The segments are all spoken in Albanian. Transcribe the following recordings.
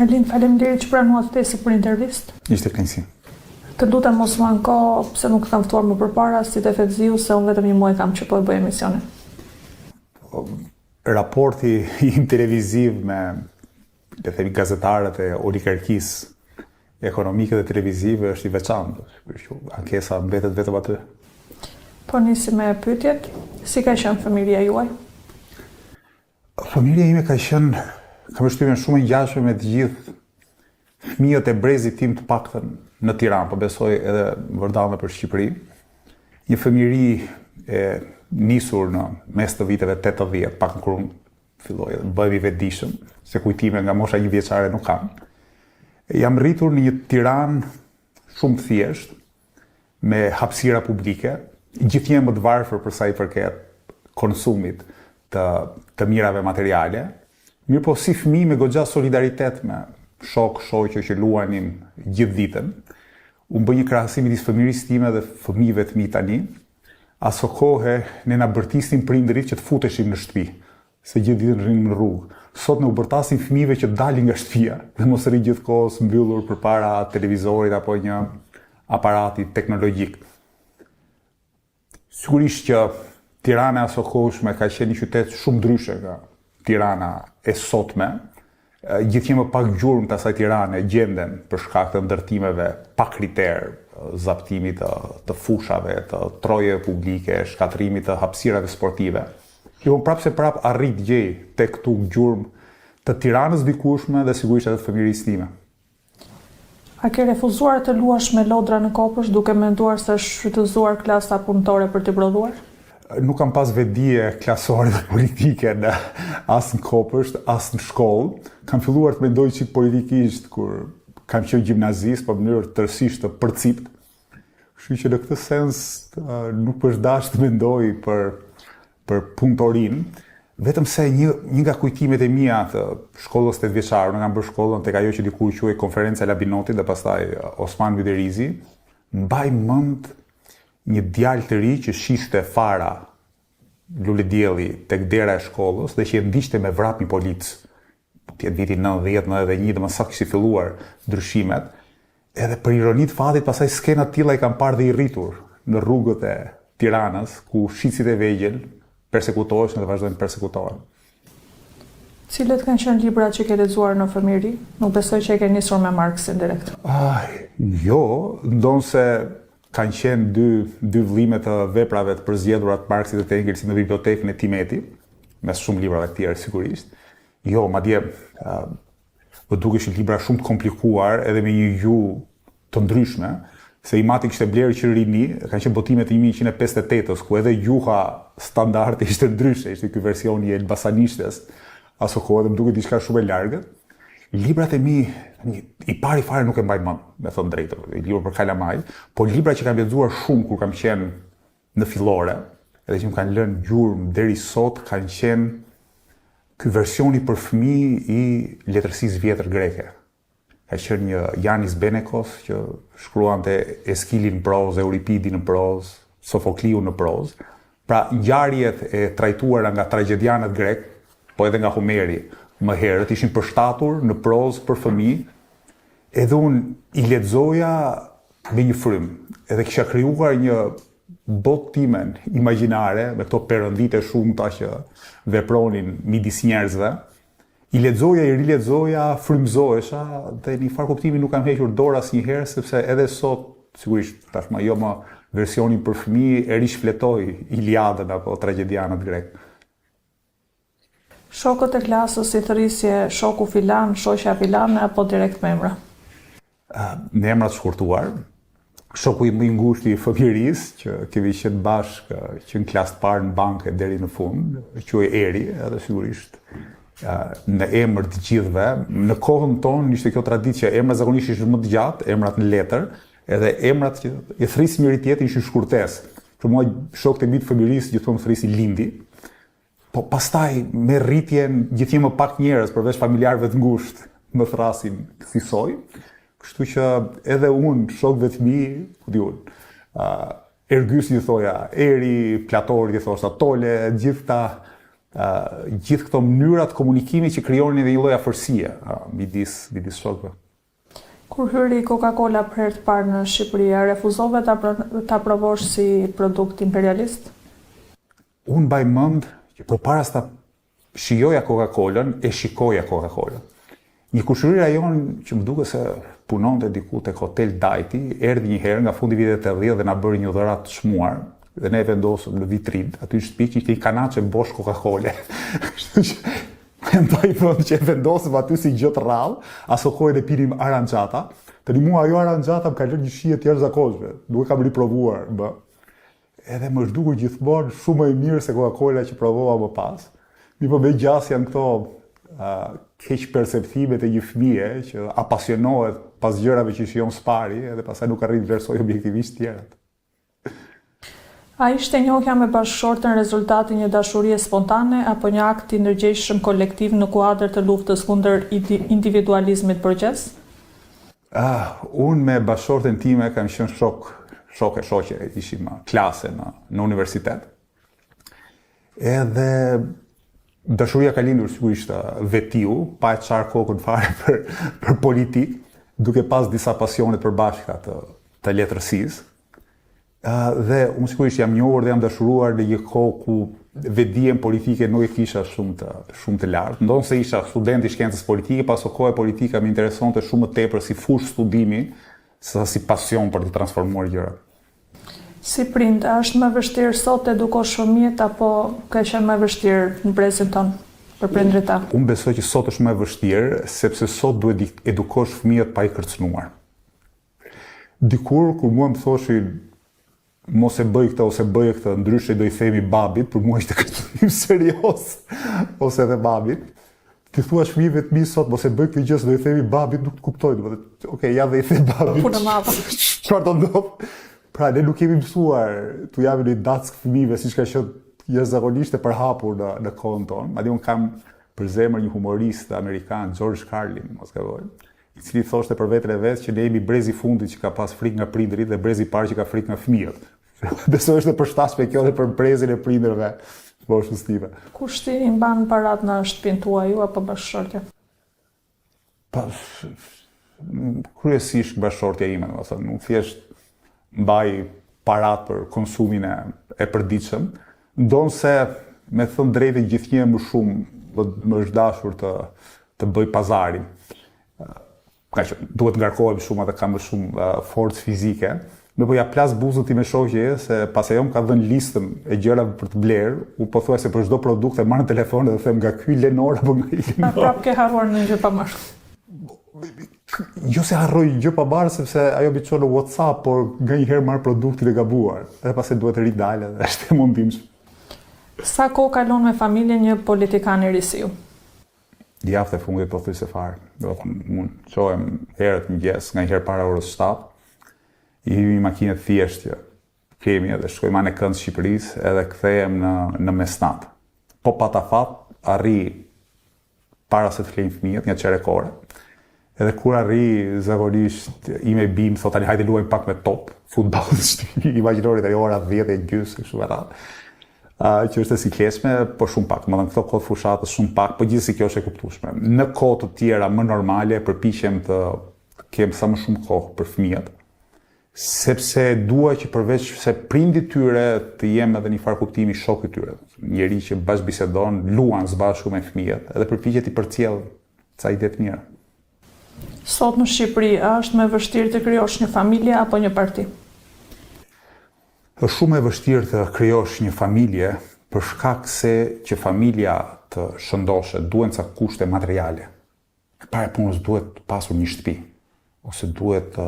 Arlind, faleminderit që pranuat ftesën për intervistë. Ishte kënaqësi. Të lutem mos u anko pse nuk të kam ftuar më përpara si te Fevziu se unë vetëm një muaj kam që po e bëj emisionin. Po, raporti im televiziv me le të themi gazetarët e oligarkisë ekonomike dhe televizive është i veçantë, kështu që ankesa mbetet vetëm aty. Po nisim me pyetjet, si ka qenë fëmijëria juaj? Fëmijëria ime ka qenë, kam përshtypjen shumë e ngjashme me të gjithë fëmijët e brezit tim të paktën në Tiranë, po besoj edhe vërdallë nëpër Shqipëri. Një fëmijëri e nisur në mes të viteve 80, pak kur unë filloj dhe bëhem i vetëdijshëm, se kujtime nga mosha një vjeçare nuk kam. Jam rritur në një Tiranë shumë të thjeshtë, me hapësira publike, gjithnjë më të varfër për sa i përket konsumit të të mirave materiale, mirëpo si fëmijë me goxha solidaritet me shokë, shoqe që luanim gjithë ditën. Unë bëj një krahasim midis fëmijërisë time dhe fëmijëve të mi tani. Asokohe ne na bërtisnin prindërit që të futeshim në shtëpi, se gjithë ditën rrinim në rrugë. Sot ne u bërtasim fëmijëve që të dalin nga shtëpia dhe mos rrinë gjithë kohës mbyllur përpara televizorit apo një aparati teknologjik. Sigurisht që Tirana e asokohshme ka qenë një qytet shumë ndryshe nga Tirana e sotme. Gjithnjë më pak gjurmë të asaj Tirane gjenden për shkak të ndërtimeve pa kriter, zaptimit të, të fushave, të trojeve publike, shkatërrimit të hapësirave sportive. Jo, unë prapë se prapë arrij të gjej tek tuk gjurmë të Tiranës dikurshme dhe sigurisht edhe të fëmijërisë time. A ke refuzuar të luash me lodra në kopësht duke menduar se është shfrytëzuar klasa punëtore për t'i prodhuar? Nuk kam pas vetëdije klasore dhe politike në as në kopësht, as në shkollë. Kam filluar të mendoj çik politikisht kur kam qenë gjimnazist, po në mënyrë tërësisht të përciptë. Kështu që në këtë sens nuk është dashur të mendoj për për punëtorinë, vetëm se një një nga kujtimet e mia të shkollës tetëvjeçare, unë kam bërë shkollën tek ajo që dikur quhej Konferenca e Labinotit dhe pastaj Osman Myderrizi, mbaj mend një djalë të ri që shiste fara luledielli tek dera e shkollës dhe që e ndiqte me vrap një polic. Po të jetë viti 90, 91, domethënë sa kishin filluar ndryshimet. Edhe për ironi të fatit, pastaj skena të tilla i kam parë dhe i rritur në rrugët e Tiranës, ku shitësit e vegjël persekutoheshin dhe vazhdojnë të persekutohen. Cilët kanë qenë librat që ke lexuar në fëmijëri? Nuk besoj që e ke nisur me Marksin direkt. Ah, jo, ndonëse kanë qenë dy dy vëllime të veprave të përzgjedhura të Marksit dhe të Engelsit në bibliotekën e tim eti, mes shumë librave të tjerë sigurisht. Jo, madje më dukeshin libra shumë të komplikuar edhe me një gjuhë të ndryshme, se im ati kishte blerë që rini, kanë qenë botime të 1958-ës, ku edhe gjuha standarde ishte ndryshe, ishte ky versioni i elbasanishtes, aso kohe dhe më dukej diçka shumë e largët. Librat e mi, tani, i pari fare nuk e mbaj mend, me thënë drejtën, libër për kalamaj, po libra që kam lexuar shumë kur kam qenë në fillore, edhe që më kanë lënë gjurmë deri sot kanë qenë ky versioni për fëmijë i letërsisë vjetër greke. Ka qenë një Janis Benekos që shkruante Eskilin në prozë, Euripidin në prozë, Sofokliun në prozë. Pra ngjarjet e trajtuara nga tragjedianët grekë, po edhe nga Homeri më herët ishin përshtatur në prozë për fëmijë. Edhe unë i lexoja me një frymë. Edhe kisha krijuar një botë timen imagjinare me këto perënditë e shumta që vepronin midis njerëzve. I lexoja, i rilexoja, frymëzohesha dhe në një farë kuptimi nuk kam hequr dorë asnjëherë sepse edhe sot, sigurisht tashmë jo më versionin për fëmijë e rishfletoj Iliadën apo tragjedianët grekë. Shokët e klasës i thërrisje shoku filan, shoqja filane apo direkt me emra? Me emra të shkurtuar. Shoku im më i ngushtë i fëmijërisë, që kemi qenë bashkë që në klasë të parë në bankë e deri në fund, quhej Eri, edhe sigurisht në emër të gjithëve. Në kohën tonë ishte kjo traditë që emrat zakonisht ishin më të gjatë, emrat në letër, edhe emrat që i thërrisnim njëri-tjetrin ishin shkurtesë. Për mua shokët e mi të fëmijërisë gjithmonë më thërrisnin Lindi. Po pastaj me rritjen gjithnjë më pak njerëz përveç familjarëve të ngushtë më thërrasin kësisoj. Kështu që edhe unë shokëve të mi, ku di unë, uh, Ergysit i thoja, Eri, Platorit i thosha, Tole, gjithë këta. Gjithë këto mënyra të komunikimit që krijonin edhe një lloj afërsie midis midis shokëve. Kur hyri Coca-Cola për herë të parë në Shqipëri, a refuzove ta ta provosh si produkt imperialist? Unë mbaj mend që përpara se ta shijoja Coca-Colën, e shikoja Coca-Colën. Një kushërira jonë që më duket se punonte diku tek Hotel Dajti, erdhi një herë nga fundi i viteve 80 dhe na bëri një dhuratë të çmuar dhe ne e vendosëm në vitrinë, aty në shtëpi që ishte një kanaçe bosh Coca-Cola. Kështu që e mbaj mend që e vendosëm aty si gjë të rrallë, aso kohe ne pinim aranxhata. Tani mua ajo aranxhata më ka lënë një shije të jashtëzakonshme, nuk e kam riprovuar më. Edhe më është dukur gjithmonë shumë më e mirë se Coca-Cola që provova më pas. Mirëpo me gjasë janë këto uh, keqperceptimet e një fëmije që apasionohet pas gjërave që shijon së pari edhe pastaj nuk arrin të vlerësojë objektivisht të tjerat. A ishte njohja me bashkëshorten rezultat i një dashurie spontane apo një akt i ndërgjegjshëm kolektiv në kuadër të luftës kundër individualizmit borgjez? Ah, unë me bashkëshorten time kam qenë shok, shok e shoqe, ishim klase në në universitet. Edhe dashuria ka lindur sigurisht vetiu, pa e çarë kokën fare për për politikë, duke pas disa pasione të përbashkëta të të letërsisë. Dhe unë sigurisht jam njohur dhe jam dashuruar në një kohë ku vetëdijen politike nuk e kisha shumë të shumë të lartë. Ndonëse isha student i shkencës politike, po aso kohe politika më interesonte shumë më tepër si fushë studimi sesa si pasion për të transformuar gjërat. Si prind, a është më e vështirë sot të edukosh fëmijët apo ka qenë më e vështirë në brezin tonë për prindërit tanë? Unë besoj që sot është më e vështirë, sepse sot duhet t'i edukosh fëmijët pa i kërcënuar. Dikur kur mua më thoshin mos e bëj këtë ose bëje këtë, ndryshe do i themi babit, për mua ishte kërcënim serioz, ose edhe babit. T'i thuash fëmijëve të mi sot mos e bëj këtë gjë se do i themi babit, nuk të kuptoj, domethënë, ok, ja dhe i them babit. Punë e madhe. Çfarë do ndodh? Pra ne nuk kemi mësuar t'u japim një dackë fëmijëve siç ka qenë jashtëzakonisht e përhapur në në kohën tonë. Madje unë kam për zemër një humorist amerikan, George Carlin, mos gaboj i cili thoshte për veten e vet që ne jemi brezi i fundit që ka pas frikë nga prindërit dhe brezi i parë që ka frikë nga fëmijët. Besoj është e përshtatshme kjo edhe për brezin e prindërve të moshës time. Kush i mban paratë në shtëpinë tuaj, ju apo bashkëshortja? Pa, kryesisht bashkëshortja ime, domethënë, unë thjesht mbaj paratë për konsumin e, e përditshëm, ndonëse me thënë të drejtën gjithnjë më shumë më, më është dashur të, të bëj pazarin. Ngaqë duhet ngarkohem shumë edhe kam më shumë uh, forcë fizike. Mirëpo ia plas buzën time shoqeje se pasi ajo më ka dhënë listën e gjërave për të blerë, unë pothuajse për çdo produkt e marr në telefon dhe them nga ky lenor apo nga ai lenor. Prapë ke harruar një gjë pa marrë. Jo se harroj gjë pa marrë sepse ajo m'i çon në WhatsApp, por nganjëherë marr produktin e gabuar. Edhe pastaj duhet të ridal edhe është e mundimshme. Sa kohë kalon me familjen një politikan i ri si ju? Javët e fundit pothuajse fare. Domethënë, unë çohem herët në mëngjes, nganjëherë para orës 7. I hyj një makine të thjeshtë që kemi edhe shkojmë anë e kënd Shqipërisë edhe kthehem në në mesnatë. Po pata fat, arrij para se të flejnë fëmijët, një çerek ore. Edhe kur arrij, zakonisht ime bijë më thotë tani hajde luajmë pak me top, futboll në shtëpi, imagjinoni tani ora 10 e gjysmë kështu me radhë. Uh, që është e sikletshme, po shumë pak. Domethënë këto kohë të fushatës shumë pak, po gjithsesi kjo është e kuptueshme. Në kohë të tjera më normale përpiqem të kem sa më shumë kohë për fëmijët, sepse dua që përveç se prind i tyre të jem edhe një farë kuptimi shok i tyre, njeri që bashkëbisedon, luan së bashku me fëmijët edhe përpiqet t'i përcjell ca ide të mira. Sot në Shqipëri, a është më e vështirë të krijosh një familje apo një parti? Është shumë e vështirë të krijosh një familje për shkak se që familja të shëndoshet duhen ca kushte materiale. E para e punës duhet pasur një shtëpi ose duhet të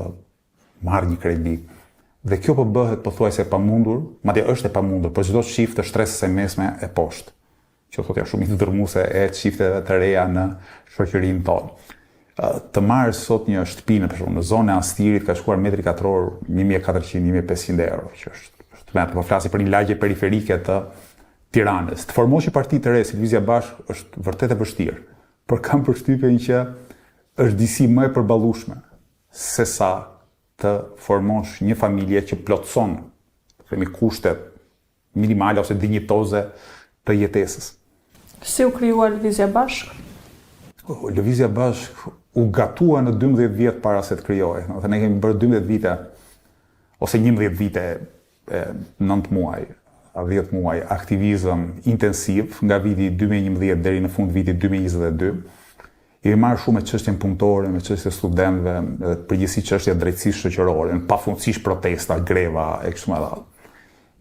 marrë një kredi. Dhe kjo po bëhet pothuajse e pamundur, madje është e pamundur për çdo çift të shtresës së mesme e poshtë, që thotë ja shumicë dërrmuese e çifteve të reja në shoqërinë tonë. Të marrësh sot një shtëpi në për shembull në zonën e Astirit ka shkuar metri katror 1400-1500 euro, që është është tmerr, po flasim për një lagje periferike të Tiranës. Të formosh një parti të re si Lëvizja Bashkë është vërtet e vështirë por kam përshtypjen që është disi më e përballueshme sesa të formosh një familje që plotëson, themi, kushtet minimale ose dinjitoze të jetesës. Si u krijua Lëvizja Bashkë? Lëvizja Bashkë u gatua në 12 vjet para se të krijohej. Domethënë ne kemi bërë 12 vite ose 11 vite e 9 muaj, a 10 muaj aktivizëm intensiv nga viti 2011 deri në fund vitit 2022. Jemi marrë shumë me çështjen punëtore, me çështjen e studentëve, edhe përgjithësi çështja e drejtësisë shoqërore, në pafundësisht protesta, greva e kështu me radhë.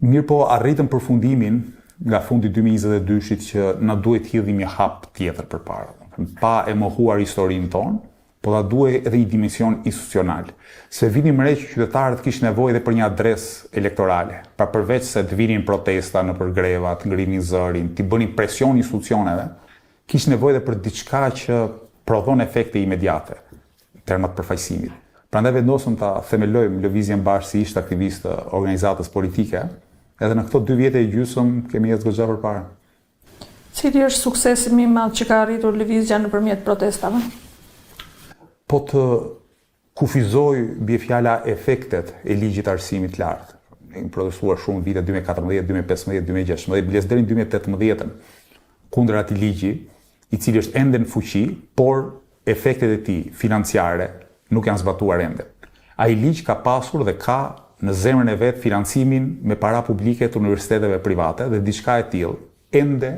Mirëpo arritëm përfundimin nga fundi 2022-shit që na duhej të hidhnim një hap tjetër përpara. Pa e mohuar historinë tonë, po na duhej edhe një dimension institucional. Se vinim re që qytetarët kishin nevojë edhe për një adresë elektorale. Pra përveç se të vinin protesta nëpër greva, të ngrinin zërin, t'i bënin presion institucioneve, Kishin nevojë edhe për diçka që prodhon efekte imediate, në terma të përfaqësimit. Prandaj vendosëm ta themelojmë Lëvizjen Bashkë si ish aktivistë të organizatës politike, edhe në këto dy vjet e gjysëm kemi ecë goxha përpara. Cili është suksesi më i madh që ka arritur Lëvizja nëpërmjet protestave? Po të kufizoj bie fjala efektet e ligjit të arsimit të lartë. Ne kemi protestuar shumë vite 2014, 2015, 2016, biles deri në 2018-ën kundër atij ligji, i cili është ende në fuqi, por efektet e tij financiare nuk janë zbatuar ende. Ai ligj ka pasur dhe ka në zemrën e vet financimin me para publike të universiteteve private dhe diçka e tillë ende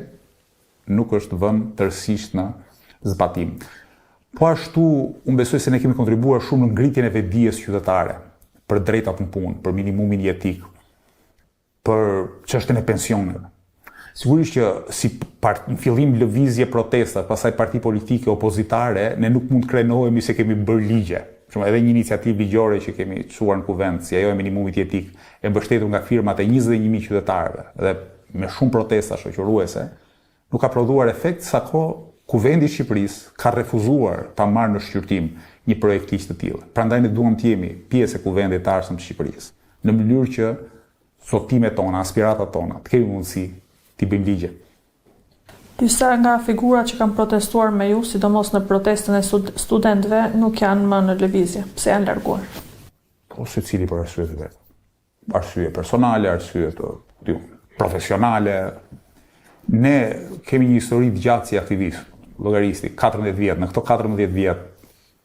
nuk është vënë tërësisht në zbatim. Po ashtu, unë besoj se ne kemi kontribuar shumë në ngritjen e vetëdijes qytetare për drejtat në punë, për minimumin jetik, për çështjen e pensioneve. Sigurisht që si part, në fillim lëvizje protesta, pastaj parti politike opozitare, ne nuk mund të krenohemi se kemi bërë ligje. Shumë edhe një iniciativë ligjore që kemi çuar në kuvend, si ajo e minimumit jetik, e mbështetur nga firmat e 21.000 qytetarëve dhe me shumë protesta shoqëruese, nuk ka prodhuar efekt sa kohë Kuvendi i Shqipërisë ka refuzuar ta marrë në shqyrtim një projektligj të tillë. Prandaj ne duam të jemi pjesë e Kuvendit të ardhshëm të Shqipërisë, në mënyrë që zotimet tona, aspiratat tona, të kemi mundësi t'i bëjmë ligje. Disa nga figurat që kanë protestuar me ju, sidomos në protestën e studentëve, nuk janë më në lëvizje. Pse janë larguar? Po secili për arsye të veta. Arsye personale, arsye të, di unë, profesionale. Ne kemi një histori të gjatë si aktivistë, llogarisni, 14 vjet. Në këto 14 vjet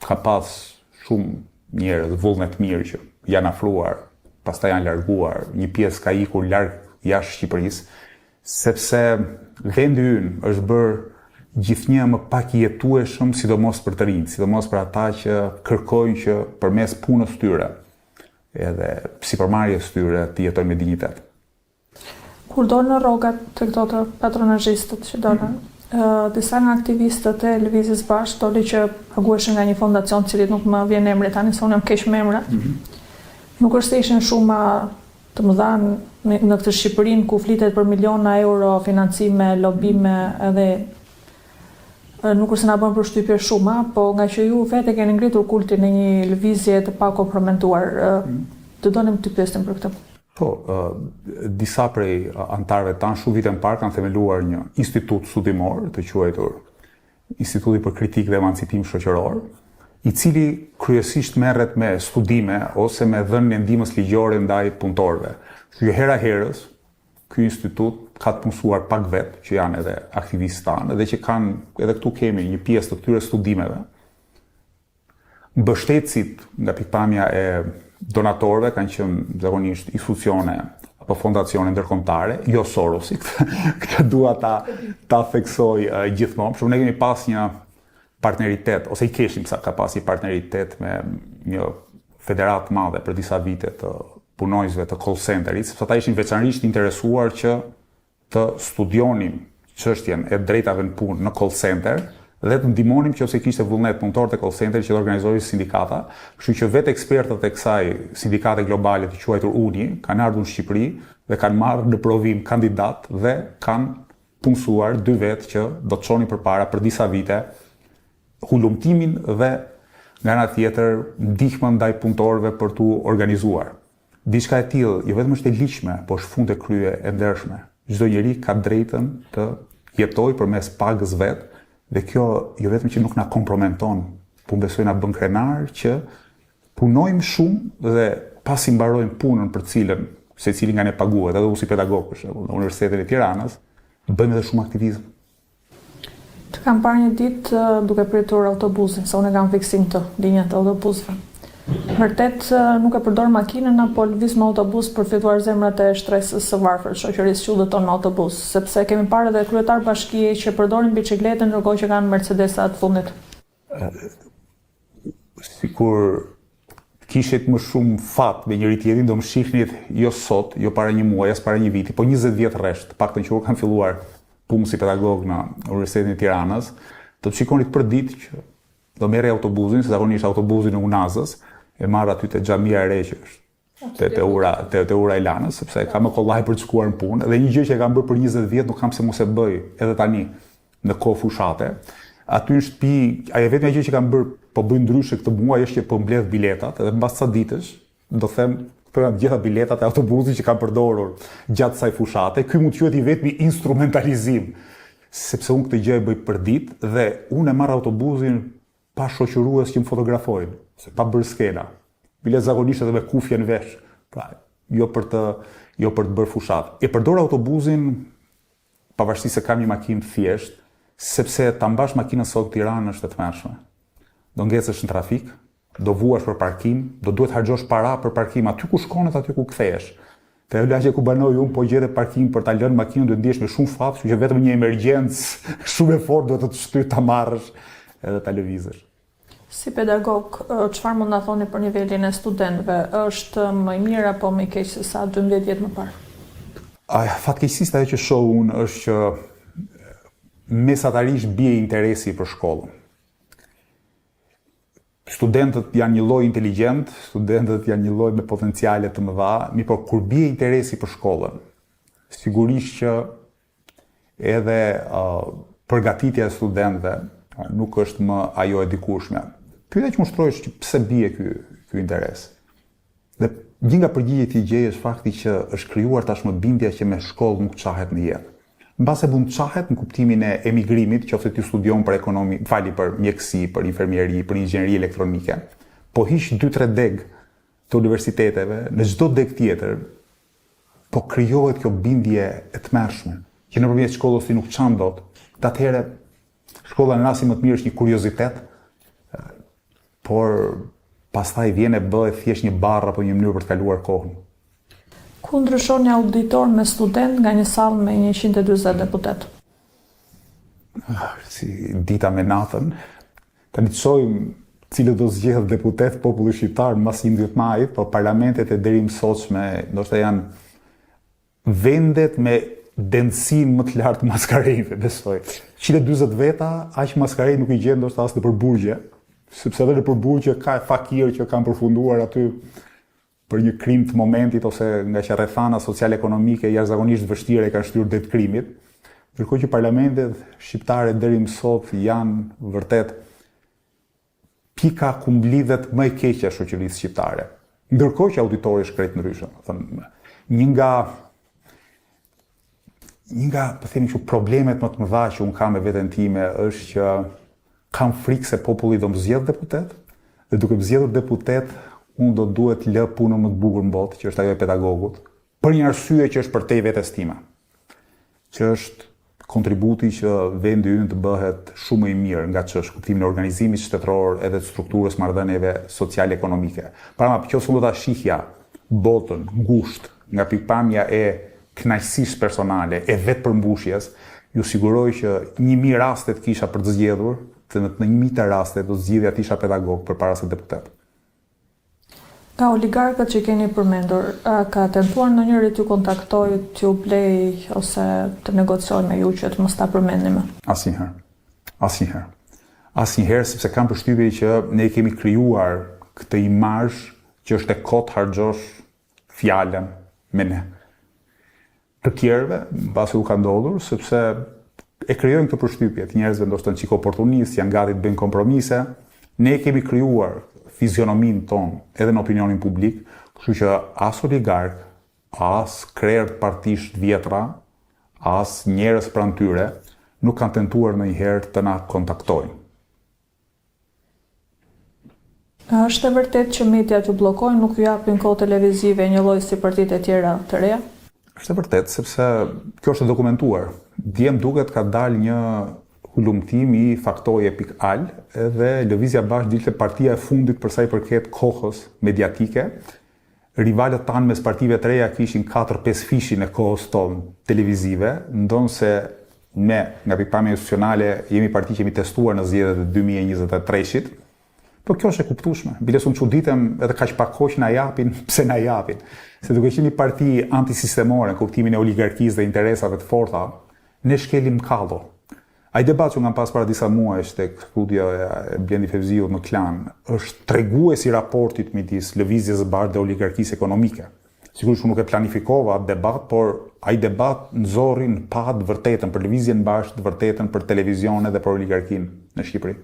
ka pas shumë njerëz vullnetmirë që janë afruar, pastaj janë larguar, një pjesë ka ikur larg jashtë Shqipërisë, sepse vendi ynë është bërë gjithnjë më pak i jetueshëm, sidomos për të rinjtë, sidomos për ata që kërkojnë që përmes punës tyre edhe sipërmarrjes tyre të jetojnë me dinjitet. Kur dolën rrogat te këto të patronazhistët që dolën, mm -hmm. disa nga aktivistët e Lëvizjes Bashkë doli që paguheshin nga një fondacion, të cilit nuk më vjen emri tani se unë jam keq me emra. Mm -hmm. Nuk është se ishin shuma të mëdha në, në këtë Shqipërinë ku flitet për miliona euro financime, lobime edhe Nuk është se na bën përshtypje shuma, po nga që ju vetë e keni ngritur kultin e një lëvizje të pakompromentuar, mm. të donim të pyesnim për këtë. Po, disa prej anëtarëve tanë shumë vite më parë kanë themeluar një institut studimor të quajtur Instituti për Kritikë dhe Emancipim Shoqëror, i cili kryesisht merret me studime ose me dhënien e ndihmës ligjore ndaj punëtorëve. Kështu që hera herës Ky institut ka të punësuar pak vetë që janë edhe aktivistë tanë dhe që kanë edhe këtu kemi një pjesë të këtyre studimeve. Mbështetësit nga pikëpamja e donatorëve kanë qenë zakonisht institucione apo fondacione ndërkombëtare, jo Sorosi, këtë dua ta ta theksoj uh, gjithmonë. Por ne kemi pas një partneritet ose i kishim sa ka pas një partneritet me një federatë të madhe për disa vite të punonjësve të call centerit, sepse ata ishin veçanërisht interesuar që të studionim çështjen e drejtave në punë në call center dhe të ndihmonim nëse kishte vullnet punëtorët e call centerit që të organizonin sindikata, kështu që vetë ekspertët e kësaj sindikate globale të quajtur UNI kanë ardhur në Shqipëri dhe kanë marrë në provim kandidatë dhe kanë punësuar dy vetë që do të çonin përpara për disa vite hulumtimin dhe nga ana tjetër ndihmën ndaj punëtorëve për t'u organizuar. Diçka e tillë jo vetëm është e ligjshme, po është fund e krye e ndershme. Çdo njeri ka drejtën të jetojë përmes pagës vet dhe kjo jo vetëm që nuk na kompromenton, po besoj na bën krenar që punojmë shumë dhe pasi mbarojmë punën për të cilën secili nga ne paguhet, edhe unë si pedagog për shembull në Universitetin e Tiranës, bëjmë edhe shumë aktivizëm. Të kam parë një ditë duke pritur autobuzin, se unë e kam fiksim këtë, linjat e autobusëve. Vërtet nuk e përdor makinën apo lëviz me autobus për të fituar zemrat e shtresës së varfër të shoqërisë që udhëton me autobus, sepse kemi parë edhe kryetarë bashkie që përdorin biçikletën ndërkohë që kanë Mercedesa të fundit. Sikur të kishit më shumë fat me njëri tjetrin, do më shihnit jo sot, jo para një muaji, as para një viti, po 20 vjet rresht, të paktën që kur kam filluar punë si pedagog në Universitetin e Tiranës, do të shikonit përditë që do merrja autobuzin, se zakonisht autobuzin e Unazës, e marr aty te xhamia e re që është te te ura te te ura e Lanës, sepse e kam më kollaj për të shkuar në punë dhe një gjë që e kam bërë për 20 vjet nuk kam pse mos e bëj edhe tani në kohë fushate. Aty në shtëpi, ajo e vetmja gjë që kam bërë, po bëj ndryshe këtë muaj është që po mbledh biletat edhe mbas ca ditësh do them këto janë të gjitha biletat e autobusit që kam përdorur gjatë kësaj fushate. Ky mund të quhet i vetmi instrumentalizim, sepse unë këtë gjë e bëj përditë dhe unë e marr autobusin pa shoqërues që më fotografojnë, se pa bërë skena. Bile zakonisht edhe me kufje në vesh. Pra, jo për të jo për të bërë fushatë. E përdor autobuzin pavarësisht se kam një makinë të thjeshtë, sepse ta mbash makinën sot në Tiranë është e tmerrshme. Do ngecësh në trafik, do vuash për parkim, do duhet harxhosh para për parkim aty ku shkon edhe aty ku kthehesh. Te ajo lagje ku banoj unë, po gjete parkim për ta lënë makinën, duhet ndihesh me shumë fat, kështu që vetëm një emergjencë shumë e fortë duhet të të shtyjë ta marrësh edhe ta lëvizësh. Si pedagog, çfarë mund na thoni për nivelin e studentëve? Është më i mirë apo më i keq se sa 12 vjet më parë? Fatkeqësisht ajo që shoh unë është që mesatarisht bie interesi për shkollën. Studentët janë një lloj inteligjent, studentët janë një lloj me potenciale të mëdha, mirëpo kur bie interesi për shkollën, sigurisht që edhe uh, përgatitja e studentëve nuk është më ajo e dikurshme. Pyetja që më shtroj është që pse bie ky ky interes. Dhe një nga përgjigjet që gjej është fakti që është krijuar tashmë bindja që me shkollë nuk çahet në jetë. Mbase mund të çahet në kuptimin e emigrimit, qoftë ti studion për ekonomi, falni për mjekësi, për infermieri, për inxhinieri elektronike, po hiq 2-3 degë të universiteteve, në çdo degë tjetër po krijohet kjo bindje e tmerrshme, që nëpërmjet shkollës ti nuk çan dot. Atëherë shkolla në rastin më të mirë është një kuriozitet, Por pastaj vjen e bëhet thjesht një barrë apo një mënyrë për të kaluar kohën. Ku ndryshon një auditor me studentë nga një sallë me 140 deputetë? Ah, si dita me natën. Tani të shohim cilët do zgjedhë deputetë populli shqiptar mbas 11 majit, po parlamentet e derimësotshme ndoshta janë vendet me dendësinë më të lartë të maskarenjve, besoj. 140 veta, aq maskarenj nuk i gjen ndoshta as nëpër burgje, sepse edhe nëpër burgje ka fakirë që kanë përfunduar aty për një krim të momentit ose ngaqë rrethana social-ekonomike jashtëzakonisht vështire e kanë shtyrë drejt krimit. Ndërkohë që parlamentet shqiptare deri më sot janë vërtet pika ku mblidhet më e keqja e shoqërisë shqiptare. Ndërkohë që auditori është krejt ndryshe, domethënë, një nga një nga, po themi kështu, problemet më të mëdha që unë kam me veten time është që kam frikë se populli do më zgjedhë deputet dhe duke më zgjedhur deputet unë do duhet të lë punën më të bukur në botë, që është ajo e pedagogut, për një arsye që është përtej vetes time. që është kontributi që vendi ynë të bëhet shumë më i mirë nga ç'është kuptimin e organizimit shtetëror edhe të strukturës marrëdhënieve social-ekonomike. Pra, në qoftë se unë do ta shihja botën ngushtë nga pikëpamja e kënaqësisë personale, e vetëpërmbushjes, ju siguroj që 1000 raste të kisha për të zgjedhur, të në 1000 raste do të zgjidhja të isha pedagog përpara se deputet. Nga oligarkët që keni përmendur, a ka tentuar ndonjëri t'ju kontaktojë, t'ju blejë ose të negociojë me ju që të mos ta përmendni më? Asnjëherë. Asnjëherë. Asnjëherë sepse kam përshtypjen që ne kemi krijuar këtë imazh që është e kotë harxhosh fjalën me ne. Të tjerëve, mbase u ka ndodhur, sepse e krijojnë këtë përshtypje të njerëzve ndoshta një çik oportunistë, janë gati të bëjnë kompromise. Ne e kemi krijuar fizionominë tonë edhe në opinionin publik, kështu që as oligarkë, as krerë të partish të vjetra, as njerëz pranë tyre, nuk kanë tentuar ndonjëherë të na kontaktojnë. A është e vërtetë që mediat ju bllokojnë, nuk ju japin kohë televizive njëlloj si partitë e tjera të reja? Është e vërtetë, sepse kjo është e dokumentuar. Dje më duket ka dalë një hulumtim i Faktoje.al dhe Lëvizja Bashkë dilte partia e fundit për sa i përket kohës mediatike. Rivalët tanë mes partive të reja kishin 4-5 fishin e kohës tonë televizive, ndonëse ne nga pikëpamja institucionale jemi parti që jemi testuar në zgjedhjet e 2023-shit. Po kjo është e kuptueshme. Biles unë çuditem edhe kaq pak kohë që na japin, pse na japin. Se duke qenë një parti antisistemore në kuptimin e oligarkisë dhe interesave të forta, ne shkelim kallo. Ai debat që unë kam pas para disa muajsh tek studio e Blendi Fevziut në Klan, është tregues i raportit midis Lëvizjes Bashkë dhe oligarkisë ekonomike. Sigurisht unë nuk e planifikova atë debat, por ai debat nxorri në pah të vërtetën për Lëvizjen Bashkë, të vërtetën për televizione dhe për oligarkinë në Shqipëri.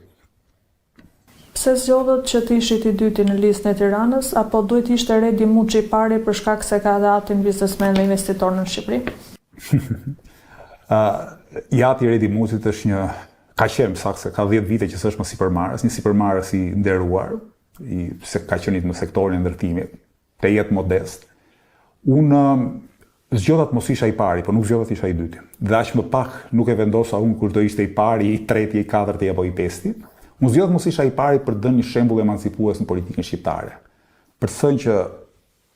Pse zgjodhët që të ishit i dyti në listën e Tiranës, apo duhet të ishte Redi Muçi i pari për shkak se ka edhe atin biznesmen dhe investitor në Shqipëri? I ati i Redi Muçit është një ka qenë saktë se ka 10 vite që s'është më sipërmarrës, një sipërmarrës i nderuar, i se ka qenë në sektorin e ndërtimit, tejet modest. Unë zgjodha të mos isha i pari, por nuk zgjodha të isha i dyti. Dhe aq më pak nuk e vendosa unë kush do ishte i pari, i treti, i katërti apo i pesti. Unë zgjodha të mos isha i pari për të dhënë një shembull emancipues në politikën shqiptare. Për të thënë që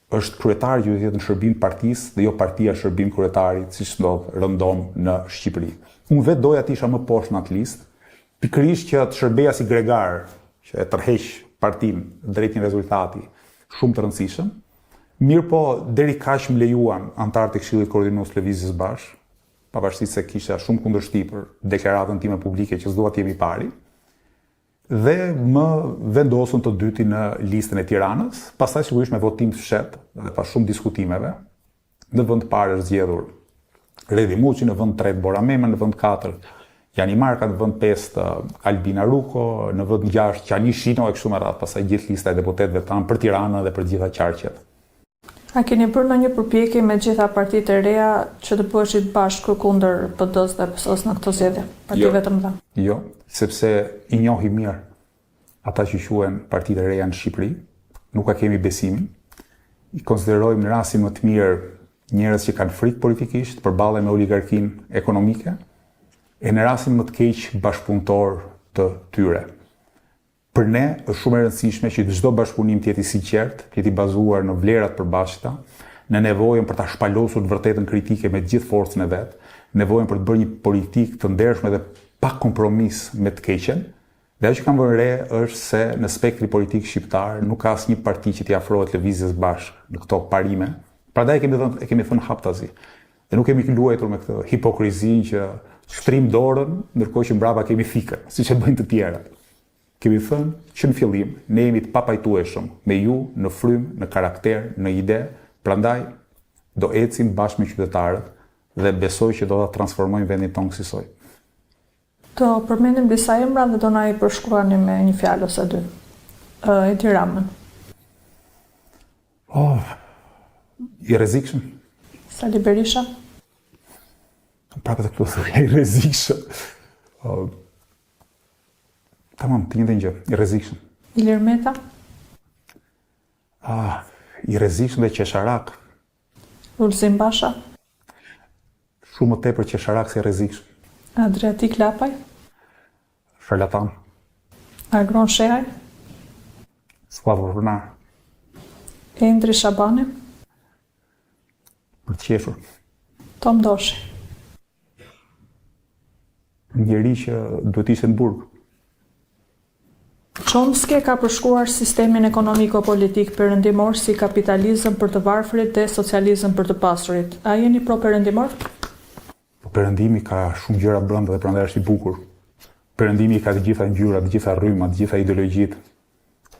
është kryetari që duhet të jetë në shërbim të partisë dhe jo partia në shërbim të kryetarit, siç ndodh rëndom në Shqipëri. Unë vetë doja të isha më poshtë në atë listë, pikërisht që të shërbeja si gregar që e tërheq partinë drejt një rezultati shumë të rëndësishëm. Mirëpo, deri kaq më lejuan anëtarët e Këshillit Koordinues të Lëvizjes Bashkë, pavarësisht se kisha shumë kundërshti për deklaratën time publike që s'dua të jem i pari, dhe më vendosën të dytin në listën e Tiranës, pastaj sigurisht me votim të fshehtë dhe pas shumë diskutimeve, Në vend të parë është zgjedhur Redi Muçi, në vend të tretë Bora Mema, në vend të katërt Jani Marka, në vend të pestë Albina Ruko, në vend të gjashtë Qani Shino e kështu me radhë, pastaj gjithë lista e deputetëve tanë për Tiranën dhe për të gjitha qarqet. A keni bërë ndonjë përpjekje me gjitha partitë e reja që të bëheshit bashkë kundër PD-së dhe PS-së në këto zgjedhje, partive të mëdha? Jo, sepse i njohim mirë ata që quhen partitë e reja në Shqipëri, nuk ua kemi besimin. I konsiderojmë në rastin më të mirë njerëz që kanë frikë politikisht, përballen me oligarkinë ekonomike, e në rastin më të keq bashkëpunëtorë të tyre. Për ne është shumë e rëndësishme që çdo bashkëpunim të jetë i sinqertë, të jetë i bazuar në vlera të përbashkëta, në nevojën për ta shpalosur të vërtetën kritike me gjithë forcën e vet, nevojën për të bërë një politikë të ndershme dhe pa kompromis me të keqen, Dhe ajo që kam vënë re është se në spektrin politik shqiptar nuk ka asnjë parti që t'i afrohet Lëvizjes Bashkë në këto parime. Prandaj e kemi dhënë e kemi thënë haptazi. Dhe nuk kemi luajtur me këtë hipokrizinë që shtrijmë dorën ndërkohë që mbrapa kemi thikën, siç e bëjnë të tjerët. Kemi thënë që në fillim ne jemi të papajtueshëm me ju në frymë, në karakter, në ide, prandaj do ecim bashkë me qytetarët dhe besoj që do ta transformojmë vendin tonë kësisoj. Do përmendim disa emra dhe do na i përshkruani me një fjalë ose dy. Edi Ramën. Oh, i rrezikshëm. Sali Berisha. Prapë edhe këtu thoja i rrezikshëm. Oh, tamam, të njëjtën gjë, i rrezikshëm. Ilir Meta. Ah, i rrezikshëm dhe qesharak. Lulzim Basha. Shumë më tepër qesharak se i rrezikshëm. Adriatik Lapaj. Sharlatan. Agron Shehaj. Skllavopërnar. Endri Shabani. Për të qeshur. Tom Doshi. Njeri që duhet të ishte në burg. Chomsky e ka përshkruar sistemin ekonomiko-politik perëndimor si kapitalizëm për të varfrit dhe socializëm për të pasurit. A jeni pro-perëndimor? Po perëndimi ka shumë gjëra brenda dhe prandaj është i bukur. Perëndimi ka të gjitha ngjyrat, të gjitha rrymat, të gjitha ideologjitë.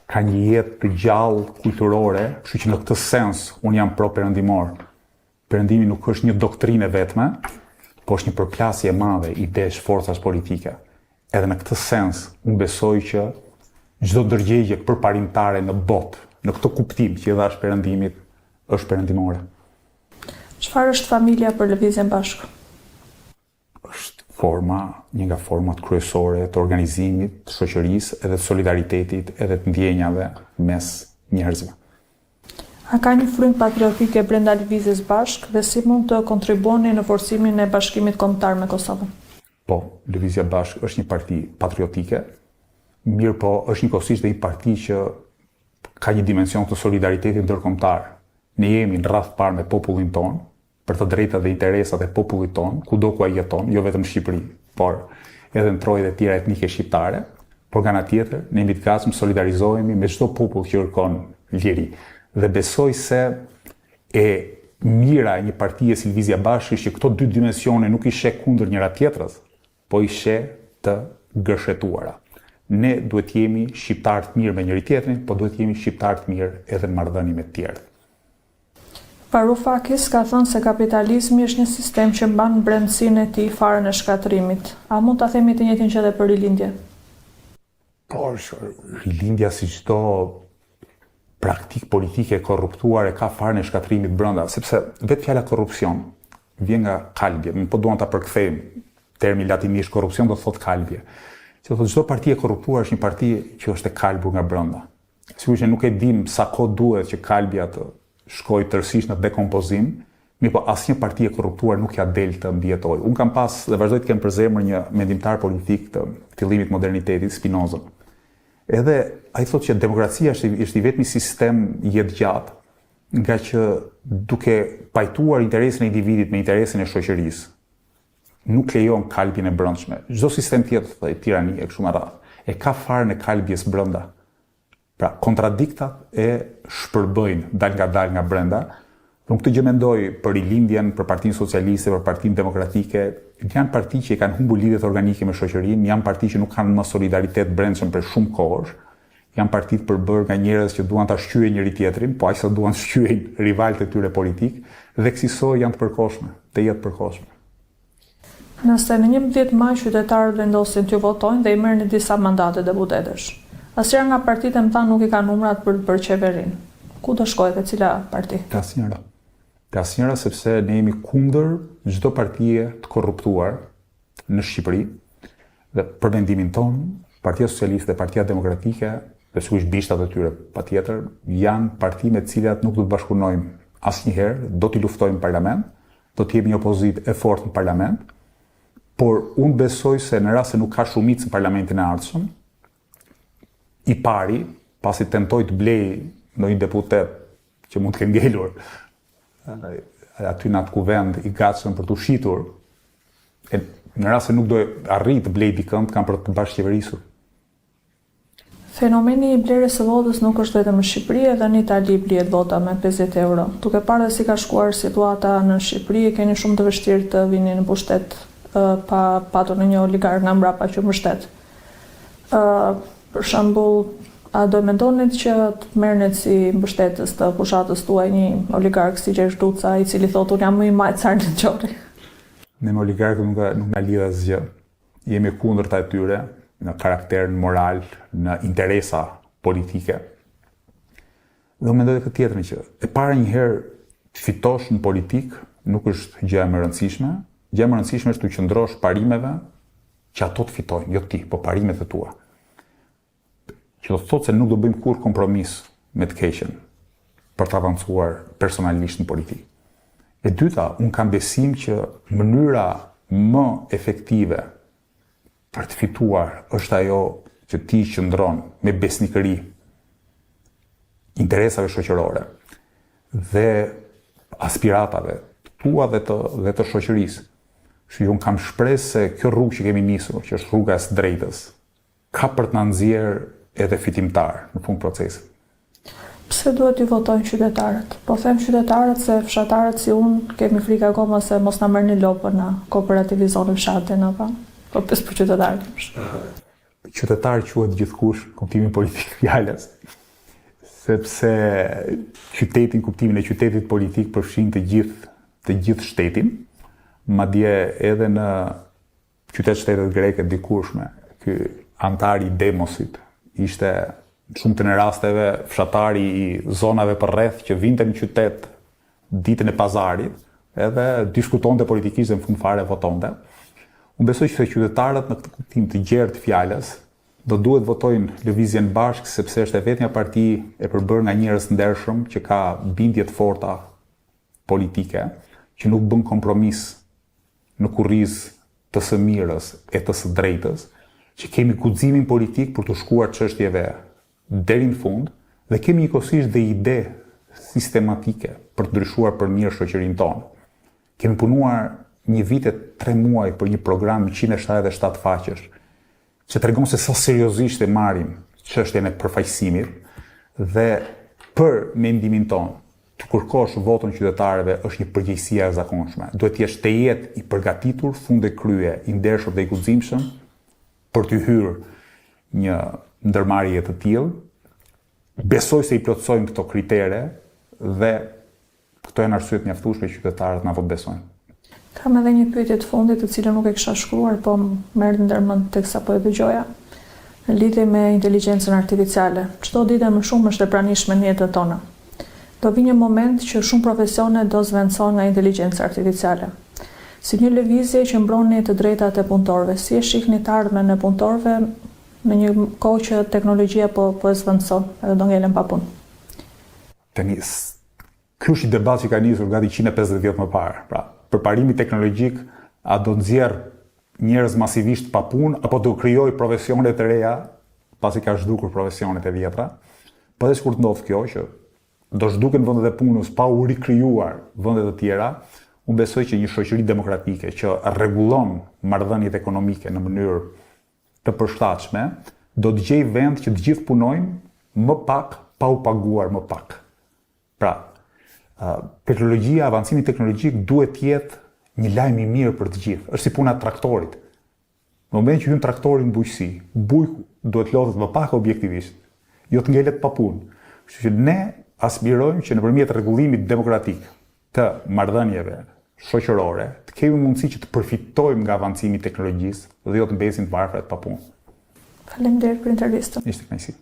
Ka një jetë të gjallë kulturore, kështu që në këtë sens unë jam pro-perëndimor. Perëndimi nuk është një doktrinë e vetme, po është një përplasje e madhe idesh, forcash politike. Edhe në këtë sens, unë besoj që çdo ndërgjegje përparimtare në botë, në këtë kuptim që i dhashë Perëndimit, është perëndimore. Çfarë është familja për Lëvizjen Bashkë? Është forma, një nga format kryesore të organizimit të shoqërisë edhe të solidaritetit edhe të ndjenjave mes njerëzve. A ka një frymë patriotike brenda Lëvizjes Bashkë dhe si mund të kontribuoni në forcimin e bashkimit kombëtar me Kosovën? Po, Lëvizja Bashkë është një parti patriotike, mirëpo është njëkohësisht dhe një parti që ka një dimension të solidaritetit ndërkombëtar. Ne jemi në radhë të parë me popullin tonë, për të drejtat dhe interesat e popullit tonë, kudo ku ai jeton, jo vetëm në Shqipëri, por edhe në trojet e tjera etnike shqiptare, por nga ana tjetër, ne jemi të gatshëm të solidarizohemi me çdo popull që kërkon liri. Dhe besoj se e mira e një partie si Lëvizja Bashkë është që këto dy dimensione nuk i sheh kundër njëra tjetrës, po i sheh të gërshetuara. Ne duhet të jemi shqiptarë të mirë me njëri-tjetrin, po duhet të jemi shqiptarë të mirë edhe në marrëdhënie me të tjerët. Varoufakis ka thënë se kapitalizmi është një sistem që mban në brendësinë e tij farën e shkatërrimit. A mund ta themi të njëjtën gjë edhe për Rilindjen? Po, Rilindja si çdo praktikë politike e korruptuar e ka farën e shkatërrimit brenda, sepse vetë fjala korrupsion vjen nga kalbje, po duam ta përkthejmë termin latinisht korrupsion do të thotë kalbje. Që do të thotë çdo parti e korruptuar është një parti që është e kalbur nga brenda. Sigurisht ne nuk e dimë sa kohë duhet që kalbja të shkojë tërësisht në dekompozim, mirëpo asnjë parti e korruptuar nuk ia del të mbijetojë. Unë kam pas dhe vazhdoj të kem për zemër një mendimtar politik të fillimit të modernitetit, Spinozën. Edhe ai thotë që demokracia është është i vetmi sistem jetëgjatë, ngaqë duke pajtuar interesin e individit me interesin e shoqërisë, nuk lejon kalbjen e brendshme. Çdo sistem tjetër, thotë, tirani e kështu me radhë, e ka farën e kalbjes brenda. Pra, kontradiktat e shpërbëjnë dalëngadalë nga brenda. Dhe unë këtë gjë mendoj për Rilindjen, për Partinë Socialiste, për Partinë Demokratike, janë parti që i kanë humbur lidhjet organike me shoqërinë, janë parti që nuk kanë më solidaritet brendshëm prej shumë kohësh, janë parti të përbërë nga njerëz që duan ta shqyejnë njëri-tjetrin, po aq sa duan të shqyejnë rivalët e tyre politikë, dhe kësisoj janë të përkohshme, tejet të përkohshme. Nëse në 11 maj qytetarët vendosin t'ju votojnë dhe i merrni disa mandate deputetësh. Asnjëra nga partitë e mëdha nuk i ka numrat për të bërë qeverinë. Ku do shkojë dhe cila parti? Te asnjëra. Te asnjëra sepse ne jemi kundër çdo partie të korruptuar në Shqipëri dhe për mendimin tonë, Partia Socialiste dhe Partia Demokratike dhe sigurisht bishtat e tyre patjetër janë parti me të cilat nuk do të bashkëpunojmë asnjëherë, do t'i luftojmë në parlament, Do të jemi një opozitë e fortë në parlament, por unë besoj se në rast se nuk ka shumicë në parlamentin e ardhshëm, i pari, pasi tentoi të blejë ndonjë deputet që mund të ketë ngelur aty në atë kuvend i gatshëm për t'u shitur, e në rast se nuk do arrijë të blejë dikënd, kanë për të bashkëqeverisur. Fenomeni i blerjes së votës nuk është vetëm në Shqipëri, edhe në Itali blihet vota me 50 euro. Duke parë dhe si ka shkuar situata në Shqipëri, e keni shumë të vështirë të vini në pushtet pa patur ndonjë oligark nga mbrapa që mbështet. Për shembull, a do e mendonit që të merrnit si mbështetës të fushatës tuaj një oligark si Gjergj Duca, i cili thotë unë jam më i majtë se Arlind Qori? Ne me oligarkët nuk nuk na lidh asgjë. Jemi e kundërta e tyre në karakter, në moral, në interesa politike. Dhe unë mendoj këtë tjetrën që e para një herë të fitosh në politikë nuk është gjëja më e rëndësishme, gjëja më e rëndësishme është t'u qëndrosh parimeve që ato të fitojnë, jo ti, po parimet e tua. Që do të thotë se nuk do bëjmë kurrë kompromis me të keqen për të avancuar personalisht në politikë. E dyta, unë kam besim që mënyra më efektive për të fituar është ajo që ti qëndron me besnikëri interesave shoqërore dhe aspiratave të tua dhe të dhe të shoqërisë. Kështu që unë kam shpresë se kjo rrugë që kemi nisur, që është rruga e së drejtës, Ka për të na nxjerrë edhe fitimtar në fund procesit. Pse duhet t'ju votojnë qytetarët? Po them qytetarët se fshatarët si unë kemi frikë akoma se mos na merrni lopën na kooperativizoni fshatin apo po pyes për qytetarët. Qytetar quhet gjithkush në kuptimin politik të fjalës, sepse qyteti në kuptimin e qytetit politik përfshin të gjithë të gjithë shtetin, madje edhe në Qytet-shtetet greke të dikurshme, ky anëtari i demosit ishte në shumtën e rasteve fshatari i zonave përreth që vinte në qytet ditën e pazarit edhe diskutonte politikisht dhe në fund fare votonte. Unë besoj që qytetarët në këtë kuptim të gjerë të fjalës do duhet votojnë Lëvizjen Bashkë sepse është e vetmja parti e përbërë nga njerëz të ndershëm që ka bindje të forta politike, që nuk bën kompromis në kurriz. të së mirës e të së drejtës, që kemi guximin politik për t'u shkuar çështjeve deri në fund dhe kemi njëkohësisht dhe ide sistematike për të ndryshuar për mirë shoqërinë tonë. Kemi punuar një vit e tre muaj për një program 177 faqesh, që tregon se sa seriozisht e marrim çështjen e përfaqësimit dhe për mendimin tonë, t'u kërkosh votën qytetarëve është një përgjegjësi e jashtëzakonshme. Duhet të jesh tejet i përgatitur, fund e krye, i ndershëm dhe i guximshëm për t'i hyrë një ndërmarrjeje të tillë. Besoj se i plotësojmë këto kritere dhe Këto janë arsye të mjaftueshme që qytetarët na votëbesojnë. Kam edhe një pyetje të fundit, të cilën nuk e kisha shkruar, po më erdhi ndër mend teksa po e dëgjoja, në lidhje me inteligjencën artificiale. Çdo ditë e më shumë është e pranishme në jetën tona. Do vijë një moment që shumë profesione do zëvendësohen nga inteligjenca artificiale. Si një lëvizje që mbroni të drejtat e punëtorëve, si e shihni të ardhmen e punëtorëve në një kohë që teknologjia po po e zëvendëson edhe do ngelen pa punë? Tani, ky është një debat që ka nisur gati 150 vjet më parë. Pra, përparimi teknologjik a do nxjerrë njerëz masivisht pa punë apo do krijojë profesione të reja pasi ka zhdukur profesionet e vjetra. Po edhe sikur të ndodhë kjo që do zhduken vendet e punës pa u rikrijuar vende të tjera, unë besoj që një shoqëri demokratike që rregullon marrëdhëniet ekonomike në mënyrë të përshtatshme, do të gjejë vend që të gjithë punojnë më pak pa u paguar më pak. Pra, teknologjia, avancimi teknologjik duhet të jetë një lajm i mirë për të gjithë. Është si puna e traktorit. Në momentin që hyn traktori në bujqësi, bujku duhet të lodhet më pak objektivisht, jo të ngelet pa punë. Kështu që ne aspirojmë që nëpërmjet rregullimit demokratik të marrëdhënieve shoqërore, të kemi mundësi që të përfitojmë nga avancimi i teknologjisë dhe jo të mbesim të varfër e të papunë. Faleminderit për intervistën. Ishte kënaqësi.